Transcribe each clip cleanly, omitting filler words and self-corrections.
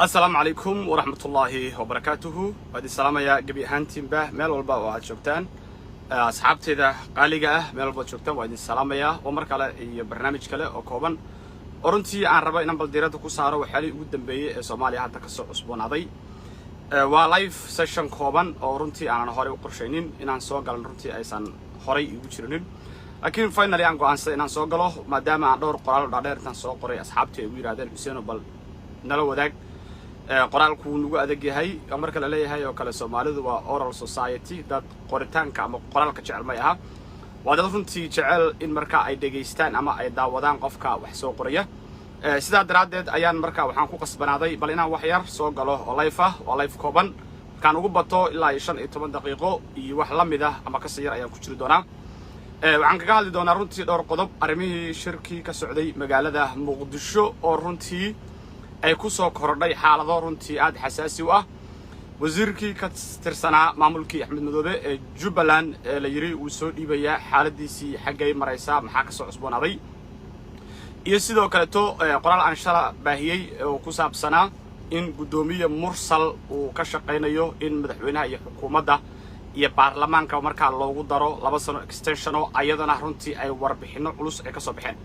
Asalaamu calaykum waraxmatullaahi wabarakaatuhu. Waa idin salaamayaa gebi ahaantiinba meel walba oo aad joogtaan. Asxaabteyda qaaliga ah, meel walba ad joogtaan, waa idin salaamayaa oo mar kale iyo barnaamij kale oo kooban oo runtii aan rabo inaan bal diiradda ku saaro waxyaalihii ugu dambeeyey ee Soomaaliya hadda kasoo cusboonaaday. Waa live session kooban oo runtii aanan horey u qorshaynin inaan soo galan, runtii aysan horay igu jirinin, laakiin finally aan go'aansaday inaan soo galo, maadaama aan dhowr qoraal oo dhaadheer intaan soo qoray asxaabtii ay ugu yidhahdeen, "Xuseeno, bal nala wadaag, qoraalku wuu nagu adag yahay." Oo marka la leeyahay oo kale, Soomaalidu waa oral society, dad qoritaanka ama qoraalka jecel may aha. Waa dad runtii jecel in marka ay dhegaystaan ama ay daawadaan qofka wax soo qoraya. Sidaa daraaddeed ayaan marka waxaan ku qasbanaaday bal inaan wax yar soo galo oo live ah. Waa live kooban, markaan ugu bato ilaa iyo 15 daqiiqo iyo wax la mid ah ama kasii yar ayaan ku jiri doonaa. Waxaan kaga hadli doonaa runtii dhowr qodob: arrimihii shirkii ka socday magaalada Muqdisho oo runtii ay ku soo korodhay xaalado runtii aada xasaasi u ah, wasiirkii ka tirsanaa maamulkii Axmed Madoobe ee Jubbaland ee la yidhi wuu soo dhiibayaa, xaaladiisii xaggay maraysaa, maxaa ka soo cusboonaaday, iyo sidoo kaleeto qoraal aan shala baahiyey oo ku saabsanaa in guddoomiye Mursal uu ka shaqaynayo in madaxweynaha iyo xukuumadda iyo baarlamaanka markaa loogu daro 2 sano extension, oo ayadana runtii ay warbixinno culus ay ka soo baxeen.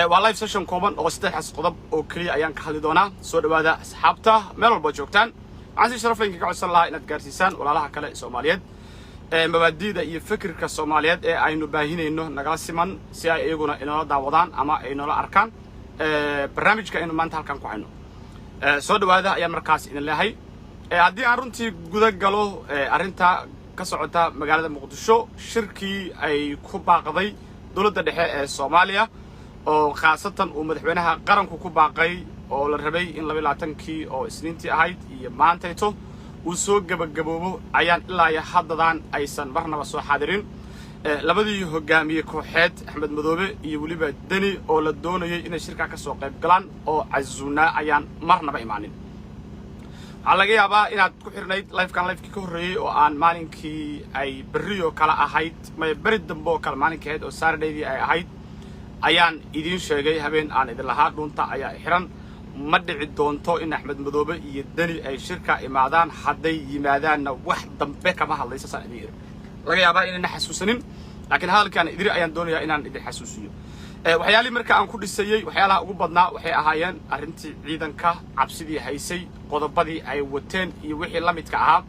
Waa live session kooban oo saddexdaas qodob oo keliya ayaan ka hadli doonaa. Soo dhawaada asxaabta meel walba joogtaan. Waxaan si sharaf leh idinkaga codsan lahaa inaad gaarsiisaan walaalaha kale ee Soomaaliyeed mabaadi'da iyo fikirka Soomaaliyeed ee aynu baahinayno nagala siman, si ay iyaguna inoola daawadaan ama ay inoola arkaan barnaamijka aynu maanta halkan ku hayno. Soo dhawaada ayaan markaas idin leehay. Haddii aan runtii guda galo arrinta ka socota magaalada Muqdisho, shirkii ay ku baaqday dowladda dhexe ee Soomaaliya oo khaasatan uu madaxweynaha qaranku ku baaqay, oo la rabay in 22-kii oo Isniintii ahayd iyo maantayto uu soo gebagaboobo, ayaan ilaa iyo haddadan aysan marnaba soo xaadirin labadii hogaamiye kooxeed, Axmed Madoobe iyo weliba Deni, oo la doonayay inay shirkaa ka soo qayb galaan oo casuunaa, ayaan marnaba imaanin. Waxaa laga yaabaa inaad ku xirnayd livekan livekii ka horreeyey oo aan maalinkii ay berrioo kale ahayd, may beri dambe oo kale maalinkii ahayd oo Saturdaydii ay ahayd, ayaan idiin sheegay habeen aan idin lahaa dhuunta ayaa xiran, ma dhici doonto in Axmed Madoobe iyo Deni ay shirka imaadaan, hadday yimaadaanna wax dambe kama hadlaysa saan idin iri. Laga yaabaa inayna xasuusanin, laakiin hadalkaan idiri ayaan doonayaa inaan idin xasuusiyo. Waxyaalihii marka aan ku dhisayey, waxyaalaha ugu badnaa waxay ahaayeen arrintii ciidanka, cabsidii haysay, qodobadii ay wateen iyo wixii la midka ahaa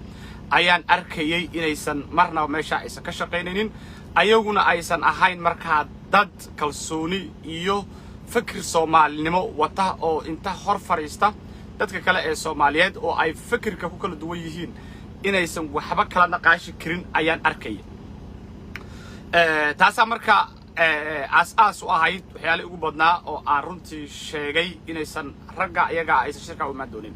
ayaan arkayey inaysan marnaba meesha aysan ka shaqaynaynin, ayaguna aysan ahayn markaa dad kalsooni iyo fikir Soomaalinimo wata oo inta hor fadhiista dadka kale ee Soomaaliyeed oo ay fikirka ku kala duwan yihiin inaysan waxba kala naqaashi karin ayaan arkaya. Taasaa marka aas-aas u ahayd waxyaalihii ugu badnaa oo aan runtii sheegay inaysan ragga iyagaa aysan shirkaa u imaan doonin.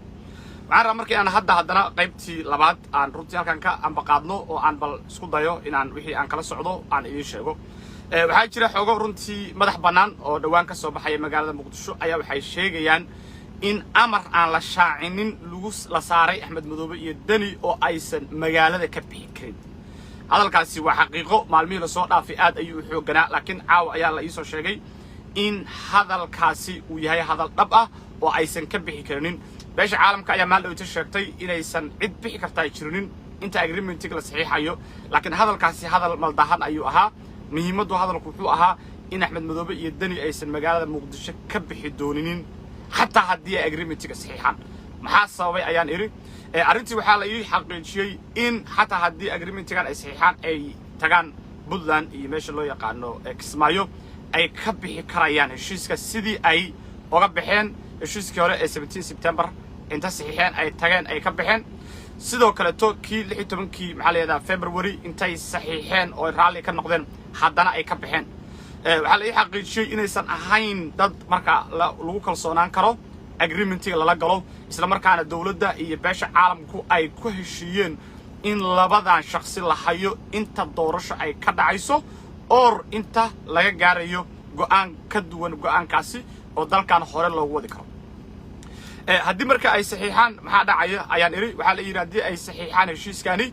Waxaan rabaa marka inaan hadda haddana qaybtii labaad aan runtii halkan ka ambaqaadno oo aan bal isku dayo inaan wixii aan kala socdo aan idiin sheego. Waxaa jira xogo runtii madax bannaan oo dhowaan ka soo baxaya magaalada Muqdisho ayaa waxay sheegayaan in amar aan la shaacinin lagu la saaray Axmed Madoobe iyo Deni oo aysan magaalada ka bixi karin. Hadalkaasi waa xaqiiqo, maalmihii lasoo dhaafay aad ayuu u xoogganaa, laakiin caawa ayaa la iisoo sheegay in hadalkaasi uu yahay hadal dhab ah oo aysan ka bixi karinin. Beesha caalamka ayaa maal dhowta sheegtay inaysan cid bixi karta ay jirinin inta agreementiga la saxiixayo, laakiin hadalkaasi hadal maldahan ayuu ahaa. Muhiimaddu hadalku wuxuu ahaa in Axmed Madoobe iyo Deni aysan magaalada Muqdisho ka bixi dooninin xataa haddii ay agreementiga saxiixaan. Maxaa sababay ayaan idhi. Arrintii waxaa la ii xaqiijiyey in xataa haddii agreementigan ay saxiixaan, ay tagaan Puntland iyo meesha loo yaqaano Kismaayo, ay ka bixi karayaan heshiiska sidii ay oga baxeen heshiiskii hore ee 17 September, inta saxiixeen ay tageen ay ka baxeen. Sidoo kaleeto kii 16-kii, maxaa la yidhahdaa, February, intay saxiixeen oo raalli ka noqdeen haddana ay ka baxeen. Waxaa la ii xaqiijiyey inaysan ahayn dad marka lagu kalsoonaan karo agreementiga lala galo, isla markaana dowladda iyo beesha caalamku ay ku heshiiyeen in labadan shaksi la hayo inta doorasho ay ka dhacayso or inta laga gaarayo go'aan ka duwan go'aankaasi oo dalkan hore loogu wadi karo. Haddii marka ay saxiixaan maxaa dhacaya ayaan idhi. Waxaa la yidhi haddii ay saxiixaan heshiiskani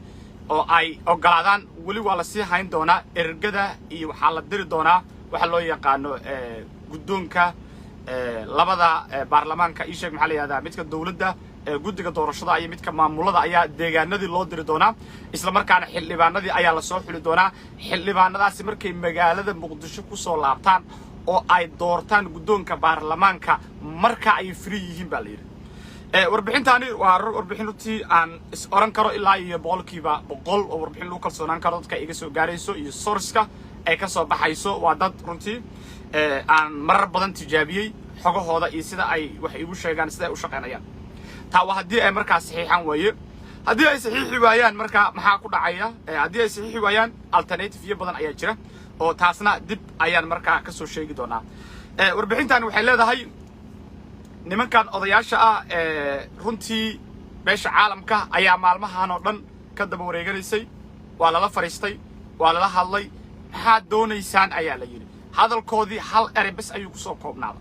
oo ay ogolaadaan, weli waa la sii hayn doonaa ergada iyo waxaa la diri doonaa waxa loo yaqaano guddoonka labada baarlamaanka, ii sheeg, maxaa la yihahdaa, midka dowladda. Guddiga doorashada iyo midka maamulada ayaa deegaanadii loo diri doonaa, isla markaana xildhibaanadii ayaa lasoo xuli doonaa. Xildhibaanadaasi markay magaalada Muqdisho kusoo laabtaan oo ay doortaan guddoonka baarlamaanka, marka ay free yihiin, baa la yidhi. Warbixintaani waa warbixin runtii aan is oran karo ilaa iyo 100% oo warbixin lagu kalsoonaan karo. Dadka iga soo gaarayso iyo sourceka ay ka soo baxayso waa dad runtii aan marar badan tijaabiyey xogahooda iyo sida ay wax iigu sheegaan, sida ay u shaqaynayaan. Taa waa haddii ay markaa saxiixaan waaye. Haddii ay saxiixi waayaan marka maxaa ku dhacaya? Haddii ay saxiixi waayaan, alternative badan ayaa jira oo taasna dib ayaan markaa kasoo sheegi doonaa. Warbixintan waxay leedahay nimankan odayaasha ah runtii beesha caalamka ayaa maalmahan oo dhan ka daba wareeganaysay. Waa lala fadhiistay, waa lala hadlay. "Maxaad doonaysaan?" ayaa la yidhi. Hadalkoodii hal erey bes ayuu kusoo koobnaada.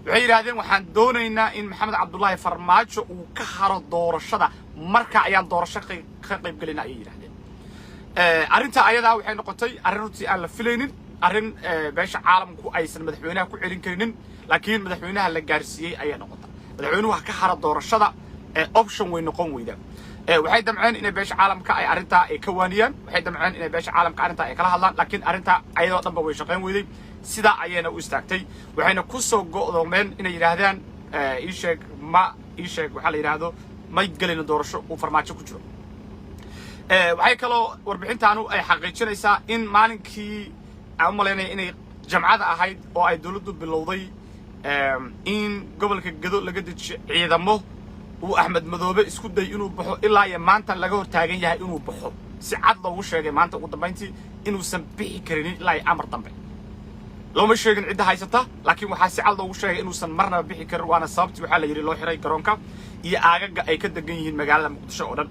Waxay yidhaahdeen, "Waxaan doonaynaa in Maxamed Cabdullaahi Farmaajo uu ka haro doorashada, marka ayaan doorasho ka qaybgelina," ayay yidhahdeen. Arrinta ayadaa waxay noqotay arrin runtii aan la filaynin, arrin beesha caalamku aysan madaxweynaha ku celin karinin, laakiin madaxweynaha la gaarsiiyey ayay noqotay. Madaxweynuhu ha ka haro doorashada option way noqon weyda. Waxay damceen inay beesha caalamka ay arrintaa ay ka waaniyaan, waxay damceen inay beesha caalamka arrintaa ay kala hadlaan, laakiin arrintaa ayadoo dhanba way shaqayn weyday. Sidaa ayayna u istaagtay. Waxayna ku soo go'doomeen inay yidhaahdaan, ii sheeg ma ii sheeg, waxaa la yidhaahdo, ma gelino doorasho uu Farmaajo ku jiro. Waxay kaloo warbixintaanu ay xaqiijinaysaa in maalinkii aan u malaynaya inay Jamcada ahayd oo ay dowladdu bilowday in gobolka Gedo laga dejiyo ciidamo, uu Axmed Madoobe isku day inuu baxo. Ilaa iyo maanta laga hor taagan yahay inuu baxo. Si cad loogu sheegay maanta ugu dambayntii inuusan bixi karinin ilaa iyo amar dambe. Looma sheegin cidda haysata, laakiin waxaa si cad loogu sheegay inuusan marnaba bixi karin. Waana sababtii waxaa la yidhi loo xiray garoonka iyo aagaga ay ka degan yihiin magaalada Muqdisho oo dhan.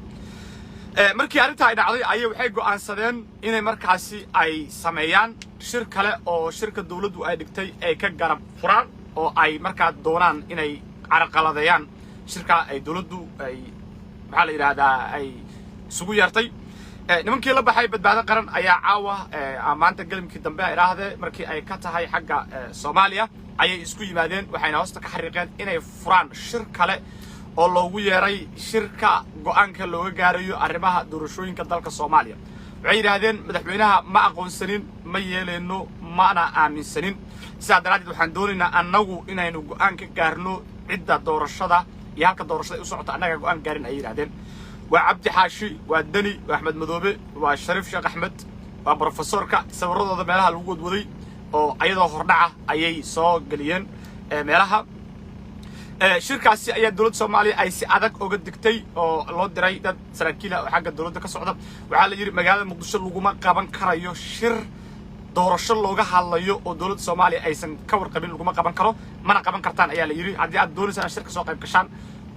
Markii arrintaa ay dhacday ayay waxay go'aansadeen inay markaasi ay sameeyaan shir kale oo shirka dowladdu ay dhigtay ay ka garab furaan oo ay markaa doonaan inay carqaladeeyaan shirka ay dowladdu ay, maxaa la yidhaahdaa, ay isugu yeertay. Nimankii la baxay Badbaado Qaran ayaa caawa, maanta gelimkii dambe ay idhaahdee, markii ay ka tahay xagga Soomaaliya, ayay isku yimaadeen. Waxayna hoosta ka xariiqeen inay furaan shir kale oo loogu yeeray shirka go'aanka looga gaarayo arrimaha doorashooyinka dalka Soomaaliya. Waxay yidhaahdeen, "Madaxweynaha ma aqoonsanin, ma yeeleyno, mana aaminsanin. Sidaa daraaddeed waxaan doonaynaa annagu inaynu go'aan ka gaarno cidda doorashada iyo halka doorashada u socota. Annaga go'aan gaarin," ayay yidhahdeen. Waa Cabdi Xaashi, waa Deni, waa Axmed Madoobe, waa Shariif Sheekh Axmed, waa brofesorka. Sawiradooda meelaha lagu wadwaday oo ayadoo hordhaca ayay soo geliyeen meelaha. Shirkaasi ayaa dowladda Soomaaliya ay si adag oga digtay oo loo diray dad saraakiil ah oo xagga dowladda ka socda. Waxaa la yidhi, magaalada Muqdisho laguma qaban karayo shir doorasho looga hadlayo oo dowladda Soomaaliya aysan ka warqabin. Laguma qaban karo, mana qaban kartaan, ayaa la yidhi. Haddii aad doonaysaan inaad shir ka soo qayb gashaan,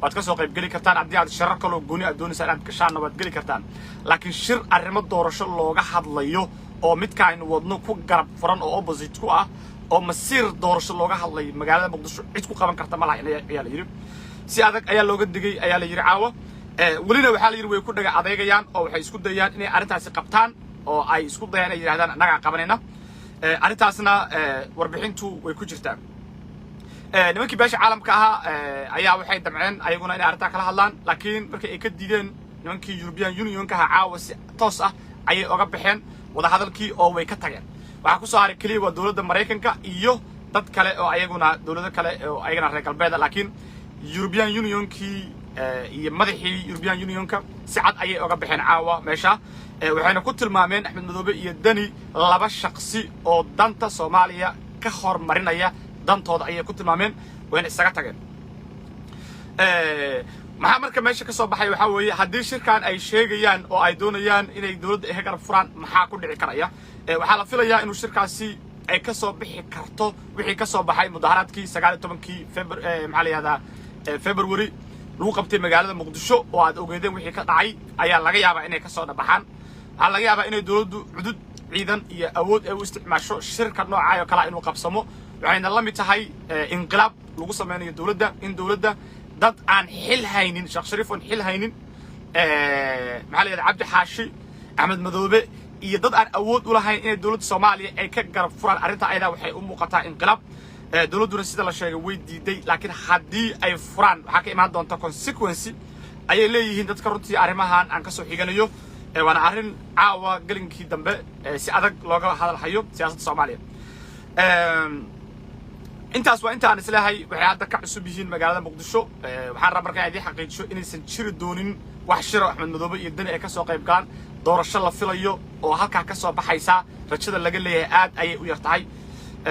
waad ka soo qayb geli kartaan. Haddii aad shirar kaloo gooni aad doonaysaan inaad gashaanna, waad geli kartaan. Laakiin shir arrimo doorasho looga hadlayo oo midkaaynu wadno ku garab furan oo opposite ku ah oo masiir doorasho looga hadlayo, magaalada Muqdisho cid ku qaban karta ma laha, ayaa la yidhi. Si adag ayaa looga digay, ayaa la yidhi caawa. Welina waxaa la yidhi way ku dhaga adeegayaan oo waxay isku dayaan inay arrintaasi qabtaan oo ay isku dayaan inay yidhahdaan, "Annagaa qabanayna." Arrintaasna warbixintu way ku jirtaa. Nimankii beesha caalamka ahaa ayaa waxay damceen ayaguna inay arrintaa kala hadlaan, laakiin markii ay ka diideen nimankii European Unionka ahaa, caawa si toos ah ayay oga baxeen wadahadalkii oo way ka tageen. Waxaa kusoo haray keliya waa dowladda Maraykanka iyo dad kale oo ayaguna dowlado kale oo ayagana reer galbeeda, laakiin European Unionkii iyo madaxii European Unionka si cad ayay oga baxeen caawa meesha. Waxayna ku tilmaameen Axmed Madoobe iyo Deni laba shaqsi oo danta Soomaaliya ka hormarinaya dantooda ayay ku tilmaameen, wayna isaga tageen. Maxaa marka meesha ka soo baxay? Waxaa weeye, haddii shirkan ay sheegayaan oo ay doonayaan inay dowladda ay ka garab furaan, maxaa ku dhici karaya? Waxaa la filayaa inuu shirkaasi ay ka soo bixi karto wixii ka soo baxay mudaharaadkii 19-kii febr, maxaa la yihahdaa, February lagu qabtay magaalada Muqdisho oo aad ogeedeen wixii ka dhacay ayaa laga yaabaa inay kasoo dhabaxaan. Waxaa laga yaabaa inay dowladdu cudud ciidan iyo awood ay u isticmaasho shirka noocaa oo kalea inuu qabsamo. Waxayna la mid tahay inqilaab lagu sameynayo dowladda, in dowladda dad aan xil haynin, Sheekh Shariif oon xil haynin, maxaa la yihahda, Cabdi Xaashi, Axmed Madoobe iyo dad aan awood u lahayn inay dowladda Soomaaliya ay ka garab furaan arrinta ayadaa, waxay u muuqataa inqilaab. Dowladduna sida la sheegay way diiday, laakiin haddii ay furaan waxaa ka imaan doonta consequence, ayay leeyihiin dadka runtii arrimahan aan kasoo xiganayo. Waana arrin caawa gelinkii dambe si adag looga hadalhayo siyaasadda Soomaaliya. Intaas waa inta aan isleehay waxay hadda ka cusub yihiin magaalada Muqdisho. Waxaan rabaa markaa idiin xaqiijiyo inaysan jiri doonin wax shiro Axmed Madoobe iyo Deni ay kasoo qayb galaan. Doorasho la filayo oo halkaa ka soo baxaysa, rajada laga leeyahay aad ayay u yar tahay.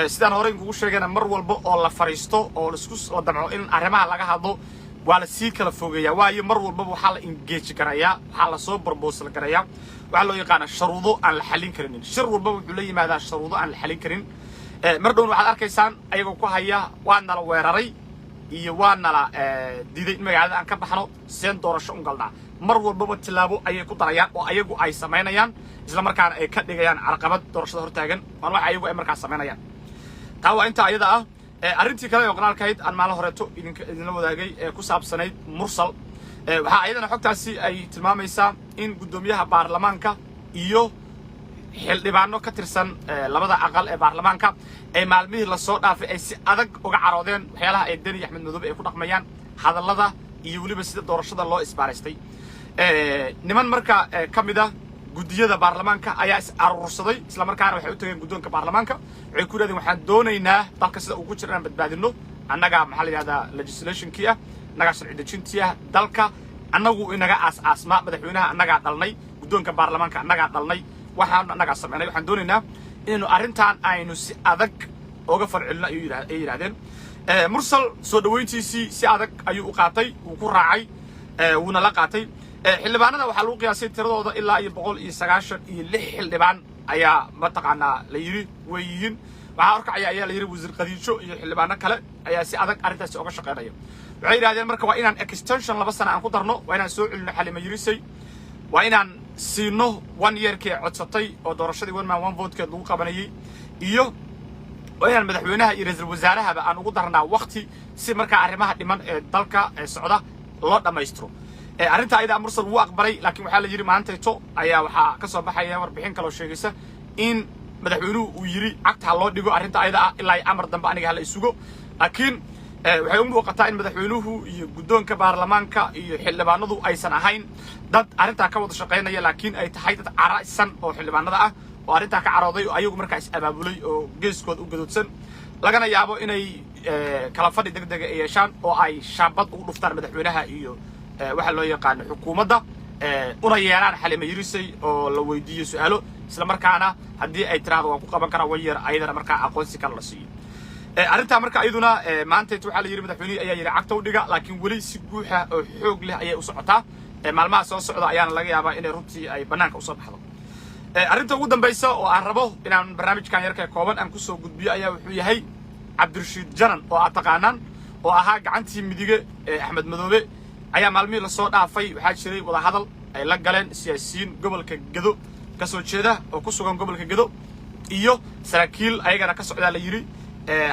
Sidaan horey kugu sheegana, mar walba oo la fariisto oo laisku la damco in arrimaha laga hadlo, waa la sii kala fogeeyaa, waayo mar walbaba waxaa la engage garayaa, waxaa lasoo proposal garayaa waxaa loo yaqaana sharuudo aan la xallin karinin. Shir walbaba wuxuu la yimaadaa sharuudo aan la xallin karin. Mar dhowna waxaad arkaysaan ayagoo ku haya waa nala weeraray iyo waa nala diiday in magaalada aan ka baxno, seen doorasho u galnaa. Mar walbaba tillaabo ayay ku darayaan oo ayagu ay samaynayaan, isla markaana ay ka dhigayaan carqabad doorashada hortaagan. Waan wax ayagu ay markaas samaynayaan. Taa waa inta ayada ah. Arrintii kale oo qoraalkahayd aan maalin horeeto idinla wadaagay ee ku saabsanayd Mursal, waxaa ayadana xogtaasi ay tilmaamaysaa in guddoomiyaha baarlamaanka iyo xildhibaano ka tirsan labada aqal ee baarlamaanka ay maalmihii lasoo dhaafay ay si adag uga caroodeen waxyaalaha ay Deni, Axmed Madoobe ay ku dhaqmayaan, hadallada iyo weliba sida doorashada loo isbaaraystay. Niman marka ka mid ah guddiyada baarlamaanka ayaa is aruursaday, isla markaana waxay u tageen guddoonka baarlamaanka. Waxay ku yidhahdeen, waxaan doonaynaa dalka sida uu ku jira inaan badbaadino. Annagaa, maxaa la yidhahdaa, legislationkii ah, annagaa sharci dejintii ah, dalka annagu inaga aas-aasmaa, madaxweynaha annagaa dhalnay, guddoonka baarlamaanka annagaa dhalnay, waxaanu annagaa samaynay. Waxaan doonaynaa inaynu arrintan aynu si adag oga falcelino, ayuu ay yidhahdeen. Mursal soo dhaweyntiisii si adag ayuu u qaatay, wuu ku raacay, wuuna la qaatay. Xildhibaanada waxaa lagu qiyaasay tiradooda ilaa iyo 196 xildhibaan ayaa mataqaanaa la yidhi way yihiin. Waxaa horkacaya ayaa la yidhi Wasiir Khadiijo iyo xildhibaano kale ayaa si adag arrintaasi oga shaqaynaya. Waxay yidhahdeen marka waa inaan extension 2 sana aan ku darno, waa inaan soo celino Xalima Yirisay, waa inaan siino one yearkii ay codsatay oo doorashadii one man one votekeed lagu qabanayay, iyo waa inaan madaxweynaha iyo ra-iisul wasaarahaba aan ugu darnaa wakti si markaa arrimaha dhiman ee dalka ee socda loo dhammaystiro. Arrinta ayada Mursal wuu aqbalay, laakiin waxaa la yidhi maantayto ayaa waxaa ka soo baxaya warbixin kaloo sheegaysa in madaxweynuhu uu yidhi cagta ha loo dhigo arrinta ayada ah, ilaa amar dambe aniga hala isugo. Laakiin waxay u muuqataa in madaxweynuhu iyo guddoonka baarlamaanka iyo xildhibaanadu aysan ahayn dad arrintaa ka wada shaqaynaya, laakiin ay tahay dad caraysan oo xildhibaanada ah oo arrintaa ka carooday oo ayagu markaa is abaabulay oo geeskooda u gadoodsan, lagana yaabo inay kala fadhi deg dega ay yeeshaan oo ay shaabad ugu dhuftaan madaxweynaha iyo waxa loo yaqaano xukuumadda, una yeeraan Xalima Yirisay oo la weydiiyo su-aalo, isla markaana haddii ay tiraahdo waan ku qaban karaa one year, ayadana markaa aqoonsi kale la siiyo. Arrintaa marka iyaduna maantayt waxaa la yidhi madaxweynihii ayaa yidhi cagta u dhiga, laakiin weli si guuxa oo xoog leh ayay u socotaa. Maalmaha soo socda ayaana laga yaabaa inay runtii ay bannaanka usoo baxdo. Arrinta ugu dambaysa oo aan rabo inaan barnaamijkan yarka kooban aan kusoo gudbiyo ayaa wuxuu yahay Cabdirashiid Janan oo aad taqaanaan oo ahaa gacantii midige ee Axmed Madoobe ayaa maalmihii lasoo dhaafay waxaa jiray wadahadal ay la galeen siyaasiyiin gobolka Gedo ka soo jeeda oo ku sugan gobolka Gedo iyo saraakiil ayagana ka socdaa la yidhi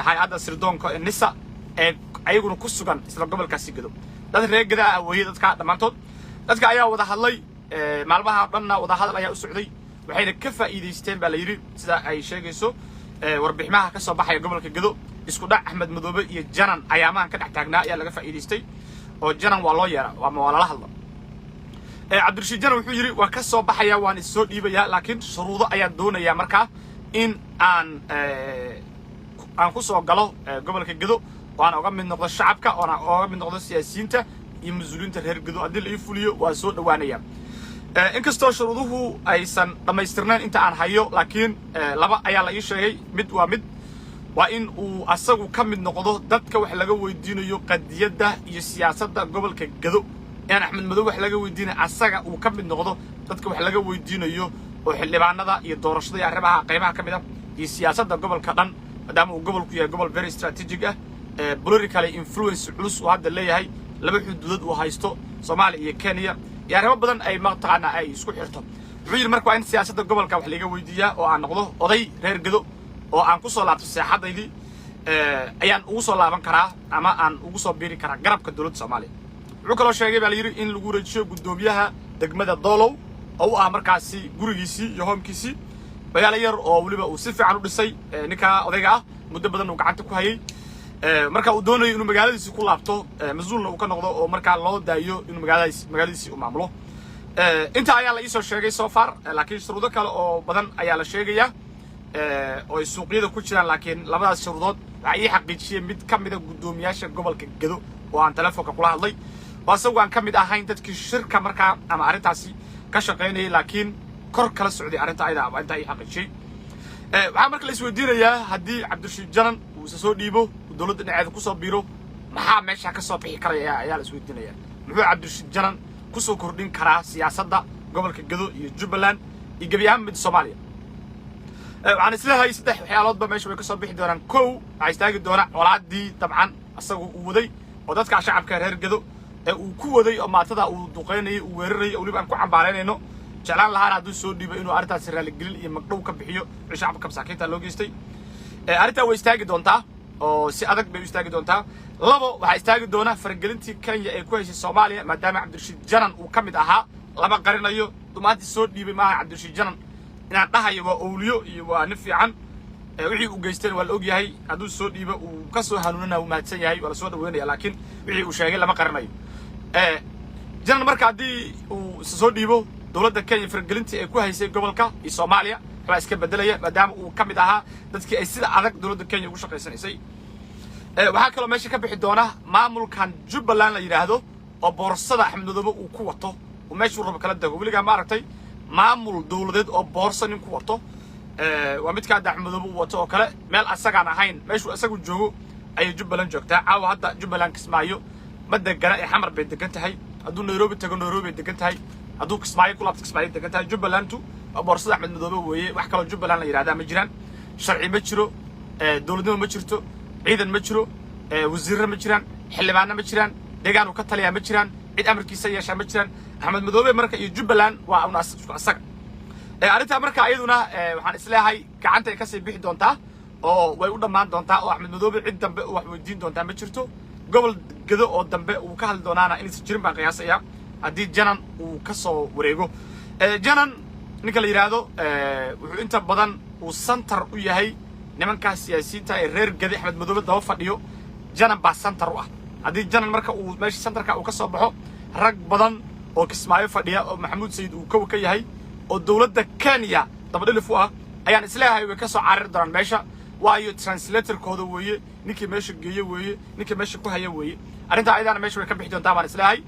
hay-adda sirdoonka ee NISA ee ayaguna ku sugan isla gobolkaasi Gedo. Dad reer Geda ah weeye dadka dhammaantood. Dadka ayaa wada hadlay, maalmaha dhanna wadahadal ayaa u socday, waxayna ka faa'iidaysteen baa la yidhi, sida ay sheegayso warbiximaha ka soo baxaya gobolka Gedo, isku dhac Axmed Madoobe iyo Janan ayaamahan ka dhex taagnaa ayaa laga faa'iidaystay oo Janan waa loo yeera ama waa lala hadla. Cabdirashiid Janan wuxuu yidhi waan ka soo baxayaa, waan is soo dhiibayaa, laakiin shuruudo ayaan doonayaa markaa in aan ku soo galo gobolka Gedo oo aan oga mid noqdo shacabka oona oga mid noqdo siyaasiyiinta iyo mas-uuliyiinta reer Gedo. Haddii la ii fuliyo waa soo dhowaanaya. Inkastoo shuruuduhu aysan dhammaystirnayn inta aan hayo, laakiin laba ayaa la ii sheegay. Mid waa mid waa in uu asagu ka mid noqdo dadka wax laga weydiinayo qadiyadda iyo siyaasadda gobolka Gedo, inaan Axmed Madow wax laga weydiinayo, asaga uu ka mid noqdo dadka wax laga weydiinayo oo xildhibaanada iyo doorashada iyo arrimaha qaybaha ka mid ah iyo siyaasadda gobolka dhan, maadaama uu gobolku yahay gobol very strategic ah, politically influence culus uu hadda leeyahay, laba xuduudood uu haysto, Soomaaliya iyo Kenya, iyo arrimo badan ay mataqaanaa ay isku xirto. Wuxuu yidhi marka waa in siyaasadda gobolka wax laiga weydiiyaa oo aan noqdo oday reer Gedo oo aan ku soo laabto seexadaydii, ayaan ugu soo laaban karaa ama aan ugu soo biiri karaa garabka dowladda Soomaaliya. Wuxuu kaloo sheegay baa la yidhi in lagu wareejiyo guddoomiyaha degmada Doolow oo u ah markaasi gurigiisii iyo homekiisii. Magaalo yar oo weliba uu si fiican u dhisay ninka odayga ah, muddo badan uu gacanta ku hayay. Marka uu doonayo inuu magaaladiisi ku laabto, mas-uulna uu ka noqdo oo markaa loo daayo inuu magaaladiisi u maamulo. Inta ayaa la iisoo sheegay so far, laakiin shuruudo kale oo badan ayaa la sheegayaa oo ay suuqyada ku jiraan. Laakiin labadaas shuruudood waxaa ii xaqiijiyey mid ka mida guddoomiyaasha gobolka Gedo oo aan telefoonka kula hadlay, oo asagu aan ka mid ahayn dadkii shirka markaa ama arrintaasi ka shaqaynayay, laakiin kor kala socday arrinta ayada intaa ii xaqiijiyey. Waxaa marka la isweydiinayaa, haddii Cabdirashiid Janan uu isa soo dhiibo, uu dowladda dhinaceeda kusoo biiro, maxaa meesha ka soo bixi karaya ayaa la isweydiinaya. Muxuu Cabdirashiid Janan kusoo kordhin karaa siyaasadda gobolka Gedo iyo Jubbaland iyo gebi ahaan midda Soomaaliya? Waxaan isleeyahay saddex waxyaaloodba meesha way ka soo bixi doonaan. Kow, waxaa istaagi doona colaadii dabcan asagu uu waday oo dadka shacabka reer Gedo ee uu ku waday oo maatada uu duqeynayay, uu weerarayay, oo weliba aan ku cambaaraynayno, jeclaan lahaana hadduu soo dhiibo inuu arrintaasi raaligelin iyo magdhow ka bixiyo wixii shacabka masaakiinta loo geystay. Arrintaa way istaagi doontaa oo si adag bay u istaagi doontaa. Labo, waxaa istaagi doona faragelintii Kenya ee ku haysay Soomaaliya, maadaama Cabdirashiid Janan uu ka mid ahaa. Lama qarinayo, dumaantii soo dhiibay maaha Cabdirashiid Janan inaan dhahayo waa owliyo iyo waa nin fiican. Wixii uu geysteen waa la ogyahay. Hadduu soo dhiibo, uu ka soo hanuunina, uu mahadsan yahay, waa la soo dhaweynaya, laakiin wixii uu sheegay lama qarinayo. Janan marka haddii uu isa soo dhiibo, dowladda Kenya faragelintii ay ku haysay gobolka iyo Soomaaliya waxbaa iska bedelaya, maadaama uu ka mid ahaa dadkii ay sida adag dowladda Kenya ugu shaqaysanaysay. Waxaa kaloo meesha ka bixi doona maamulkan Jubbaland la yidhaahdo oo boorsada Axmed Madoobe uu ku wato, uu meeshuu rabo kala dego. Weligaa ma aragtay maamul dowladeed oo boorso nin ku wato? Waa midka hadda Axmed Madoobe uu wato oo kale. Meel asagaan ahayn, meeshuu isagu joogo ayay Jubbaland joogtaa. Caawa hadda Jubbaland Kismaayo ma degana ee Xamar bay degan tahay. Hadduu Nairobi tago, Nairobi bay degan tahay. Hadduu Kismaayo ku laabto, Kismaayo degan tahay. Jubbalandu waa boorsada Axmed Madoobe weeye. Wax kaloo Jubbaland la yidhahdaa ma jiraan. Sharci ma jiro, dowladnimo ma jirto, ciidan ma jiro, wasiirro ma jiraan, xildhibaano ma jiraan, deegaan uu ka taliyaa ma jiraan, cid amarkiisa yeeshaa ma jiraan. Axmed Madoobe marka iyo Jubbaland waa un isku asaga. Arrintaa marka iyaduna waxaan isleeyahay gacanta ay kasii bixi doontaa oo way u dhammaan doontaa, oo Axmed Madoobe cid dambe wax weydiin doontaa ma jirto. Gobol Gedo oo dambe uu ka hadli doonaana inaysan jirin baan qiyaasaya haddii Janan uu ka soo wareego. Janan ninka la yidhaahdo wuxuu inta badan uu center u yahay nimankaas siyaasiyiinta ee reer Gede Axmed Madoobe daba fadhiyo. Janan baa center u ah. Haddii Janan marka uu meesha centerka uu ka soo baxo, rag badan oo Kismaayo fadhiya oo Maxamuud Sayid uu kow ka yahay oo dowladda Kenya dabadhilif u ah ayaan isleeyahay way ka soo carari doonaan meesha, waayo translatorkooda weeye, ninkii meesha geeye weeye, ninkii meesha ku haya weeye. Arrintaa ayadaana meesha way ka bixi doontaa baan isleeyahay.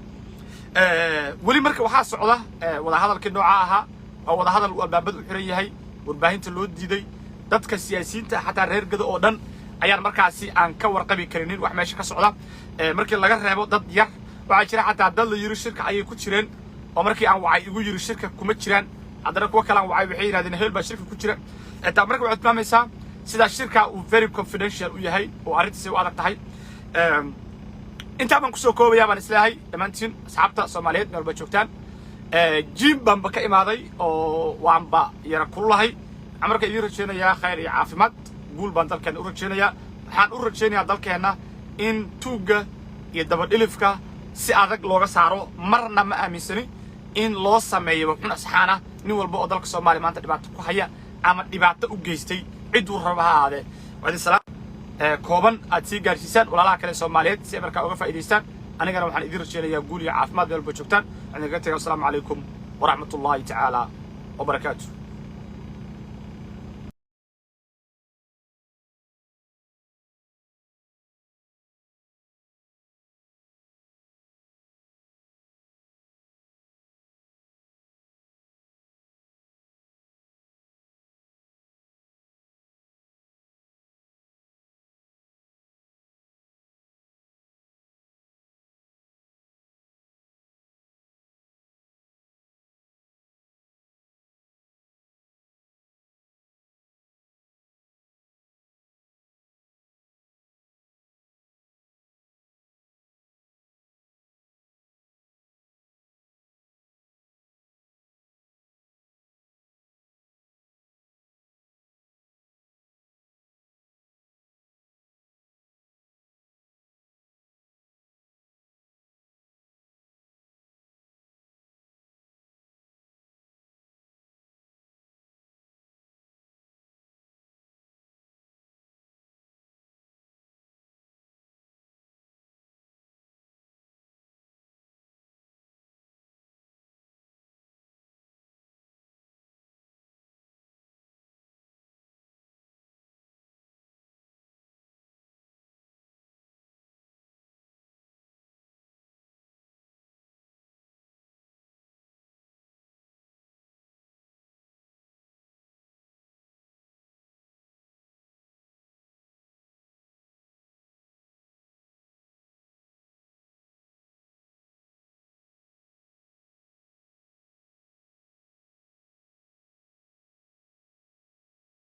Weli marka waxaa socda wadahadalkii nooca ahaa oo wadahadal uu albaabada u xiran yahay, warbaahinta loo diiday, dadka siyaasiyiinta xataa reer Gado oo dhan ayaan markaasi aan ka warqabi karinin wax meesha ka socda, markii laga reebo dad yar. Waxaa jira xataa dad la yiri shirka ayay ku jireen oo markii aan wacay igu yiri shirka kuma jiraan. Haddana kuwa kale aan wacay waxay yidhahdeen hebel baa shirka ku jira. Taa marka waxay tilmaamaysaa sidaa shirka uu very confidential u yahay oo arrintiisa u adag tahay. Intaa baan kusoo koobayaa baan isleeyahay. Dhammaantiin asxaabta Soomaaliyeed meel ba joogtaan, gym baanba ka imaaday oo waanba yara kululahay. Waxaan marka idiin rajaynayaa khayr iyo caafimaad, guul baan dalkeenna u rajaynayaa. Waxaan u rajaynayaa dalkeenna in tuugga iyo dabadhilifka si adag looga saaro. Marna ma aaminsani in loo sameeyo waxun asxaan ah nin walba oo dalka Soomaaliya maanta dhibaato ku haya ama dhibaato u geystay, cidduu raba ha ahaadee. Waa idin salaam kooban aad sii gaarsiisaan walaalaha kale Soomaaliyeed si ay markaa uga faa'iidaystaan. Anigana waxaan idiin rajaynayaa guul iyo caafimaad meel walba joogtaan. Waxaan idinkaga tagay, wasalaamu calaykum waraxmatullaahi tacaala wabarakaatu.